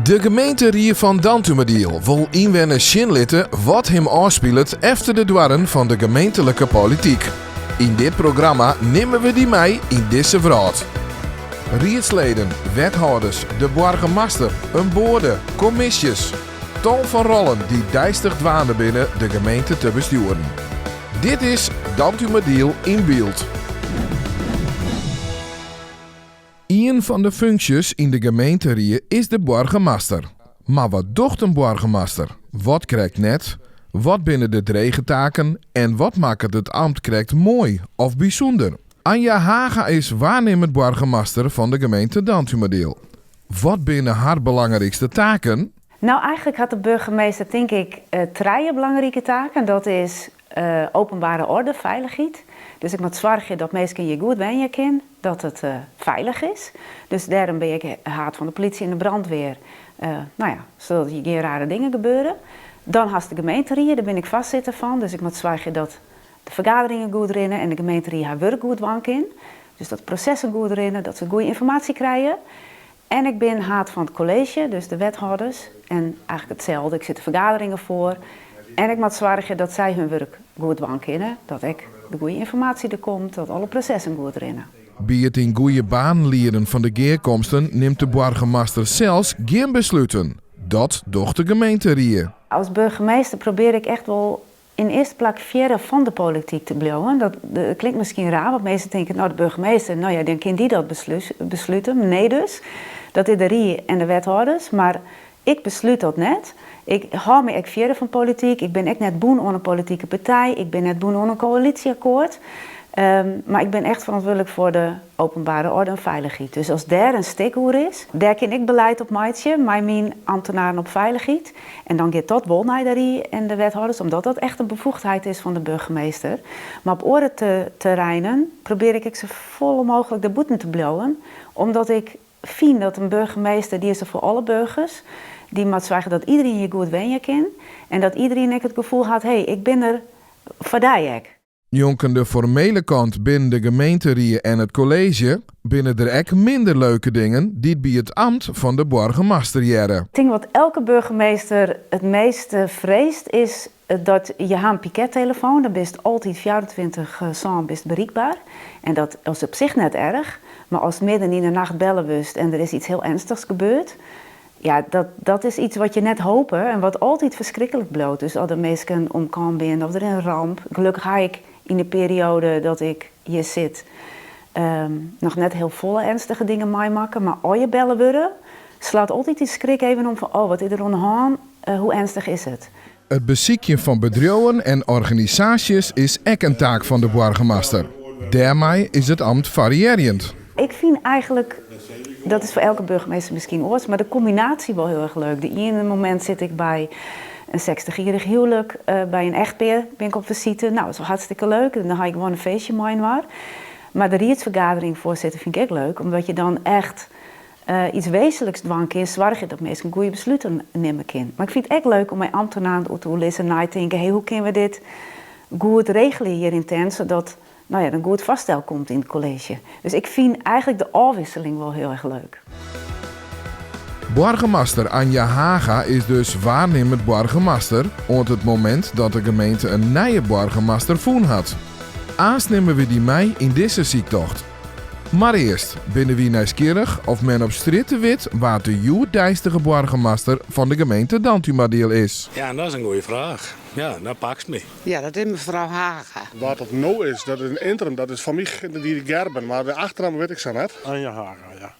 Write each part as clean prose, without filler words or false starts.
De gemeenterie fan Dantumadiel wol ynwenners sjen litte wat him ôfspilet efter de doarren fan de gemeentelike polityk. Yn dit programma nimme we dy mei yn dizze wrâld. Riedsleden, wethâlders, de boargemaster, in boade, kommisjes. Tal fan rollen dy't deistich dwaande binne de gemeente te bestjoeren. Dit is Dantumadiel yn byld. Ien fan de funksjes yn de gemeenterie is de boargemaster. Mar wat docht in boargemaster? Wat krekt net? Wat binne de drege taken en wat makket it amt krekt moai of bysûnder? Anja Haga is waarnimmend boargemaster fan de gemeente Dantumadiel. Wat binne har belangrykste taken? Nou, eigenlijk hat de burgemeester tink ik trije belangrike taken. Dat is openbare orde, feilichheid. Dus ik moat soargje dat minsken hjir goed wenje kinne, dat it feilich is. Dus dêrom bin ik haad fan de politie en de brandweer. Nou ja, sadat hjir gjin rare dingen gebeure. Dan hast de gemeenterie, dêr bin ik foarsitter fan. Dus ik moat soargje dat de fergaderingen goed rinne en de gemeenterie har wurk goed dwaan kin. Dus dat de prosessen goed rinne, dat se goede ynformaasje krije. En ik bin haad fan it kolleezje, dus de wethâlders. En eigentlik itselde, ik sit de fergaderingen foar. En ik moat soargje dat sy hun wurk goed dwaan kinne, dat ek de goede ynformaasje der komt, dat alle prosessen goed rinne. By it yn goede banen lieden fan de gearkomsten nimt de boargemaster sels gjin besluten. Dat docht de gemeenterie. As burgemeester probearje ik echt wol yn earste plak fierder fan de polityk te bliuwen. Dat klinkt miskien raar, want minsken tinke, no de burgemeester, no ja, dan kin dy dat beslute. Nee dus, dat is de rie en de wethâlders, mar ik beslút dat net. Ik hâld my ek fierder fan polityk, ik bin ek net bûn oan in politike partij, ik bin net bûn oan in koälysjeakkoart. Mar ik bin echt ferantwurdlik foar de openbare orde en feilichheid. Dus as dêr in stik oer is, dêr kin ik beleid op meitsje mei myn ambtenaren op feilichheid. En dan giet dat wol nei de rie en de wethâlders, omdat dat echt in befoegdheid is fan de burgemeester. Mar op oare terreinen probearje ik ek sa folle mooglik der bûten te bliuwen, omdat ik fyn dat in burgemeester, dy is der foar alle burgers, dy moat soargje dat iderien hjir goed wenje kin en dat iderien ek it gefoel hat, hé, ik bin der foar dy ek. Njonken de formele kant binnen de gemeenterie en it kolleezje binne der ek minder leuke dingen dy't by it amt fan de boargemaster hearre. Ik tink wat elke burgemeester it measte freest is dat je ha in pikettelefoan, dan bist altyd 24 sân bist berikber. En dat is op sich net erch, mar ast midden yn de nacht belle wurdst en der is iets hiel ernstichs gebeurd, ja, dat, dat is iets wat je net hope en wat altyd ferskriklik bliuwt. Dus as der minsken omkaam binne of der is in ramp. Gelokkich ha ik yn de perioade dat ik hjir sit noch net hiel folle ernstige dingen meimakke, mar as je belle wurde, slacht altyd dy skrik even om fan oh, wat is der oan de hân, hoe ernstich is it? It besykjen fan bedriuwen en organisaasjes is ek in taak fan de boargemaster. Dêrmei is it amt fariearjend. Ik fyn eigentlik, dat is foar elke burgemeester miskien oars, mar de kombinaasje wol hiel erch leuk. De iene momint sit ik by in sechstichjierrich houlik, by in echtpear bin ik op fisite. Nou, dat is wol hartstikke leuk en dan ha je gewoan in feestje mei-inoar. Mar de riedsfergadering foarsitte fyn ik ek leuk, omdat je dan echt iets wezenliks dwaan kin, soargje dat minsken goede besluten nimme kin. Mar ik fyn it ek leuk om mei ambtenaren oer te oerlizzen, neitinke, hey, hoe kinne we dit goed regelje hjir yntern, sadat nou ja, der in goed foarstel komt yn it kolleezje. Dus ik fyn eigentlik de ôfwisseling wol hiel erch leuk. Boargemaster Anja Haga is dus waarnimmend boargemaster oant it momint dat de gemeente in nije boargemaster fûn hat. Aanst nimme we dy mei yn dizze syktocht. Mar earst binne wy nijsgjirrich oft men op strjitte wit wa't de hjoeddeistige boargemaster fan de gemeente Dantumadiel is. Ja, dat is in goede fraach. Ja, dat pakst my. Ja, dat is mefrou Haga. Wa't dat no is, dat is in ynterim, dat is foar my dy Gerben, mar de achternamme wit ik sa net. Anja Haga, ja.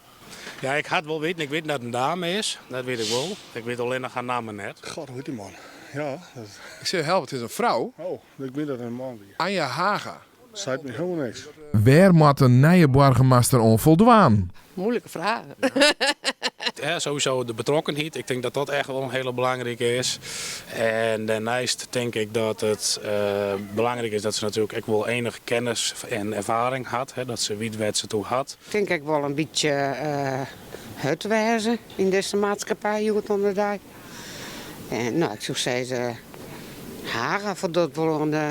Ja, ik ha it wol witten. Ik wit dat it in dame is, dat wit ik wol. Ik wit allinnich har namme net. God, hoe hjit dy man? Ja, dat. Ik sil je helpe, it is in frou. Oh, ik miende dat it in man wie. Anja Haga. Seit my hielendal niks. Wêr moat in nije boargemaster oan foldwaan? Moeilike fraach. Ja, sowieso de betrokkenheid. Ik tink dat dat echt wol in hiele belangrike is. En dêrneist tink ik dat it belangryk is dat se natuerlik ek wol enige kennis en erfaring hat. Dat se wit wêr't se it oer hat. Ik tink ek wol in bytsje hurd wêze yn dizze maatskippij hjoed oan de dei. En no, ik soe sizze, Haga foldocht wol oan de,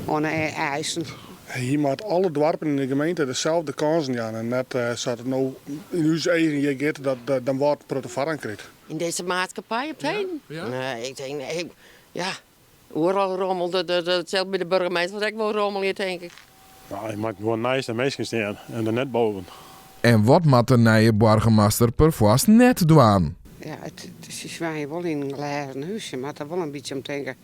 oan de eisen. Hy moat alle doarpen yn de gemeente deselde kânsen jaan en net sa't it no yn ús eagen hjir giet, dat Damwâld in protte foarrang krijt. Yn dizze maatskippij op 't heden? Nee, ik tink, nee, ja, oeral rommelt it, it sil by de burgemeester ek wol rommelje, tink ik. No, je moat gewoan neist de minsken stean en der net boven. En wat moat de nije boargemaster perfoarst net dwaan? Ja, it is wenje wol yn in glêzen hús. Je moatte der wol in bytsje om tinke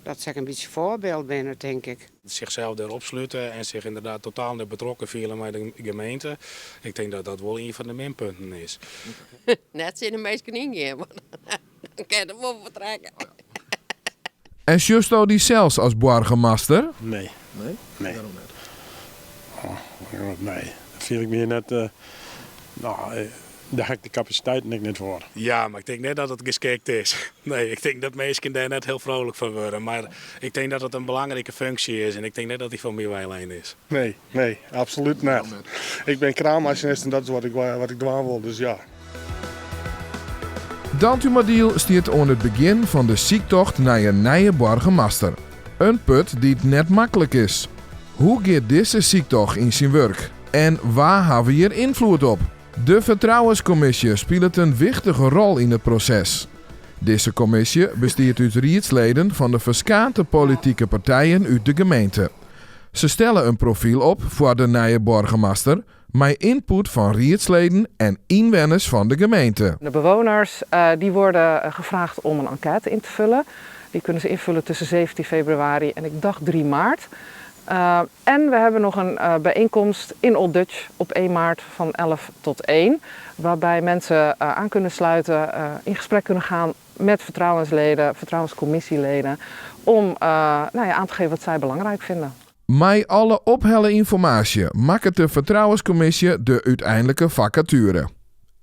dat se ek in bytsje foarbyld binne, tink ik. Zichzelf erop sluiten en zich inderdaad totaal net betrokken fielen mei de gemeente. Ik denk dat dat wol ien fan de minpunten is. Net tsjin de minsken yngean, want dan kin it wol fertrekke. En sjochsto dysels as boargemaster? Nee. Nee? Nee. Wêrom net? Oh, nee, dat fiel ik my net. No, dêr ha ik de kapasiteiten ek net foar. Ja, mar ik tink net dat it geskikt is. Nee, ik tink dat minsken dêr net hiel frolik fan wurde. Mar ik tink dat it in belangrike funksje is en ik tink net dat dy foar my weilein is. Nee, nee, absolút net. Ik bin kraanmasinist en dat is wat ik, wat ik dwaan wol, dus ja. Dantumadiel stiet oan it begjin fan de syktocht nei in nije boargemaster. In put dy't net maklik is. Hoe giet dizze syktocht yn syn wurk? En wa hawwe hjir ynfloed op? De fertrouwenskommisje spilet in wichtige rol yn it proses. Dizze kommisje bestiet út riedsleden fan de ferskate politike partijen út de gemeente. Se stelle in profyl op foar de nije boargemaster mei ynput fan riedsleden en ynwenners fan de gemeente. De bewoners die worden gevraagd om een enquête in te vullen. Die kunnen ze invullen tussen 17 februari en ik dacht 3 maart. En we hebben nog een bijeenkomst in Old Dutch op 1 maart van 11 tot 1. Waarbij mensen aan kunnen sluiten, in gesprek kunnen gaan met vertrouwensleden, vertrouwenscommissieleden. Om nou ja, aan te geven wat zij belangrijk vinden. Mei alle ophelle ynformaasje makket de fertrouwenskommisje de úteinlike fakature.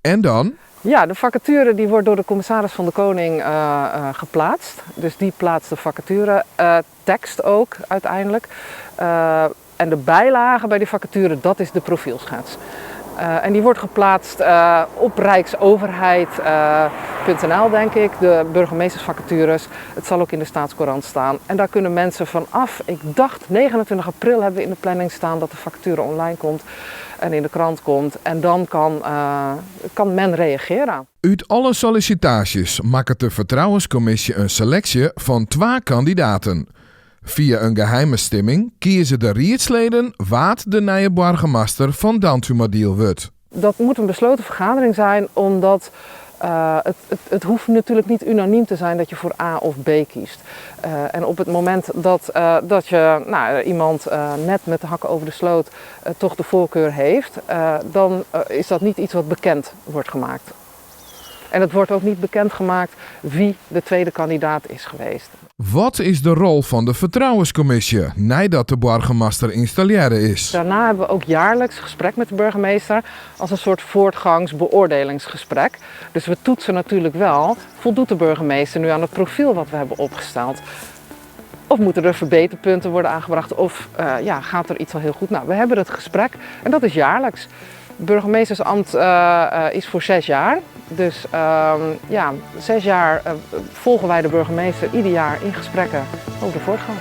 En dan? Ja, de vacature die wordt door de commissaris van de Koning geplaatst. Dus die plaatst de vacature tekst ook uiteindelijk. En de bijlage bij die vacature, dat is de profielschets. En die wordt geplaatst op rijksoverheid.nl, denk ik, de burgemeestersvacatures. Het zal ook in de Staatscourant staan. En daar kunnen mensen vanaf, ik dacht 29 april hebben we in de planning staan dat de vacature online komt en in de krant komt. En dan kan men reageren. Ut alle sollisitaasjes makket de fertrouwenskommisje in seleksje fan twa kandidaten. Fia in geheime stimming kieze de riedsleden wa't de nije boargemaster fan Dantumadiel wurdt. Dat moet een besloten vergadering zijn, omdat het hoeft natuurlijk niet unaniem te zijn dat je voor A of B kiest. En op het moment dat je, nou, iemand net met de hakken over de sloot toch de voorkeur heeft, dan is dat niet iets wat bekend wordt gemaakt. En het wordt ook niet bekendgemaakt wie de tweede kandidaat is geweest. Wat is de rol fan de fertrouwenskommisje neidat de boargemaster ynstallearre is? Daarna hebben we ook jaarlijks gesprek met de burgemeester als een soort voortgangsbeoordelingsgesprek. Dus we toetsen natuurlijk wel, voldoet de burgemeester nu aan het profiel wat we hebben opgesteld? Of moeten er verbeterpunten worden aangebracht of ja, gaat er iets al heel goed? Nou, we hebben het gesprek en dat is jaarlijks. Het burgemeestersambt is voor 6 jaar. Dus ja, 6 jaar volgen wij de burgemeester ieder jaar in gesprekken over de voortgang.